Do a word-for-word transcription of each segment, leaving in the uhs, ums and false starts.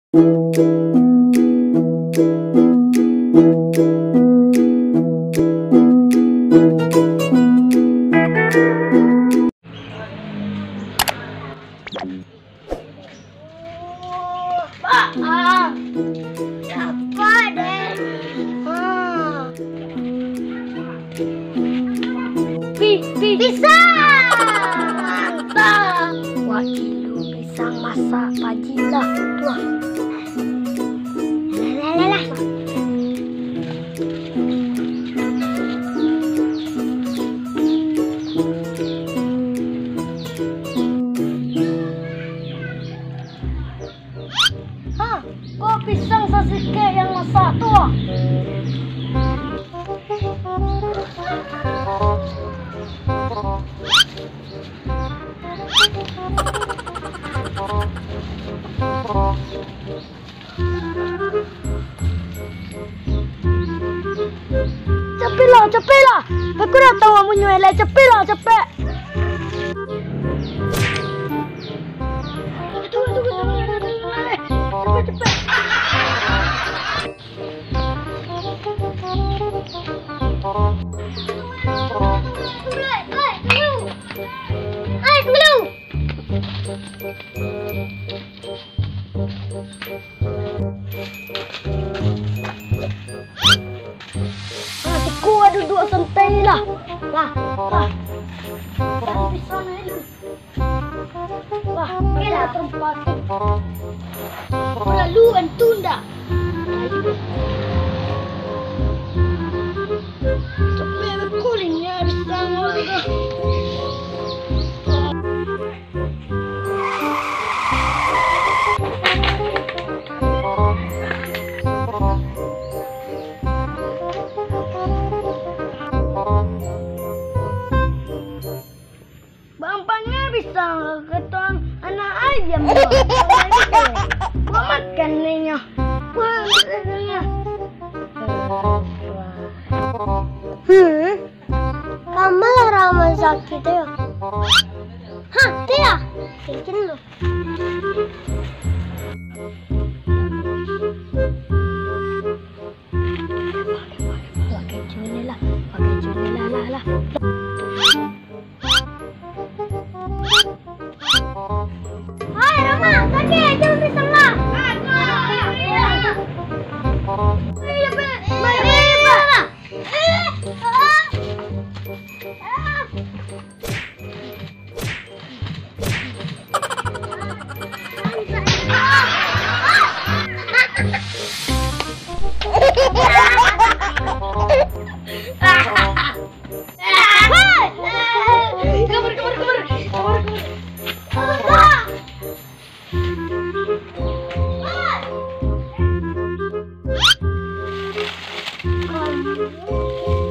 Baa, lapar den. Ha. Pi, pi. Pisang! Mantap! Wah, kilo pisang masak pagi lah tu. Lah, lah, lah, lah. Ha, kok pisang sasikek yang masak tu, ah? Capeklah, capeklah! Aku dah tahu amunyo elai, capeklah, capek! Tunggu, tunggu, tunggu, tunggu, tunggu, tunggu, tunggu, tunggu, tunggu, tunggu. Ah, siko duduak santai lah. Lah, lah. Cari pisang aja dulu. Wah, oke lah, terempat. Lalu antu ndak? Ayo. Sampai berkulingnya pisang. Bang Pangai bisa ketuang anak ayam. Buat makan ni nyo. Wah, makan ni nyo. Hmm. Kama lah Rahman sakik tu yo? Ha, tu yo? Kecil tu. Pakai junilah, pakai junilah, lah, lah. Hai, Rama, sakik, jauh di sebelah. Hai, Rama. Hai, Rama. Kabur, kabur, kabur. Kabur, kabur.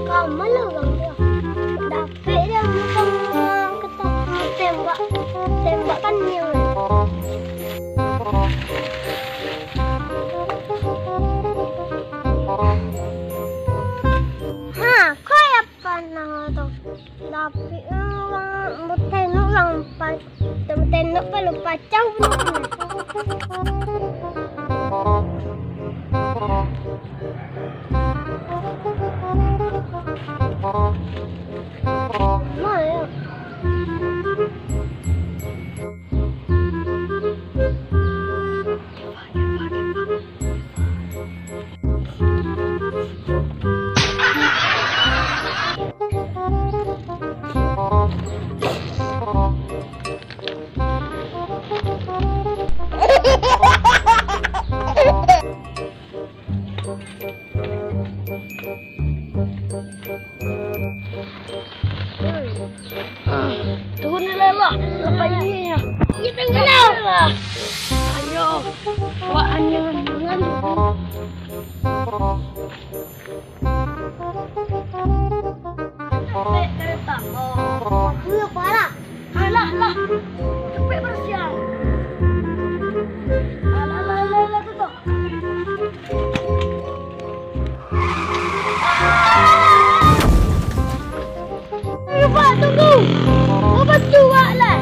Kama lah urang tu. Dapek dia urang ka tembak. Tembak kan nyo. Ha, kau ya panah tu. Tapi urang batendok urang pa-, batendok kalau pacah pulo. Ma yo. Turun lah, lah. Lepas ini, ya. Kita lah. Ayo. Wah, aneh, aneh. Capek kereta. Oh, aduh, parah. Alah, lah. Capek bersiap. Alah, lah, lah, lah, tu, tu. Lupa, tunggu. Apa tu, Wak, lah?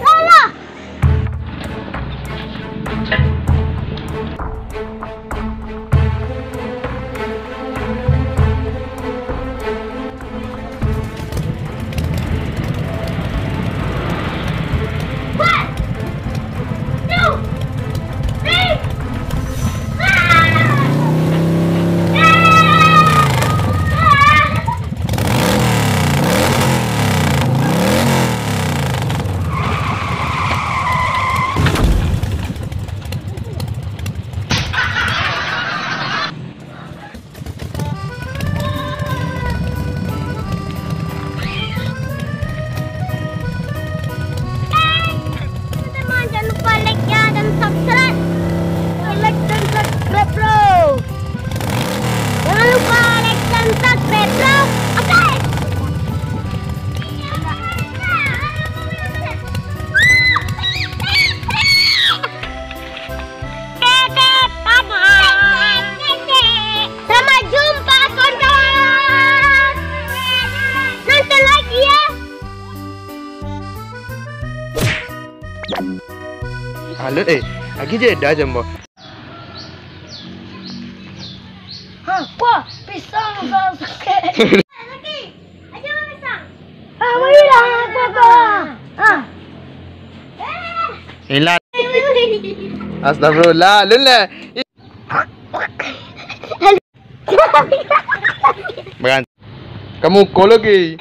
Lah, lah. Alut, eh, lagi je dah jambo. Ha, wah, pisang, pisang, sakit. Sakit. Aja pisang. Ah, marilah, Papa. Ah. Ilah. Astagfirullah, lun lah. Beran-, kamu ko lagi.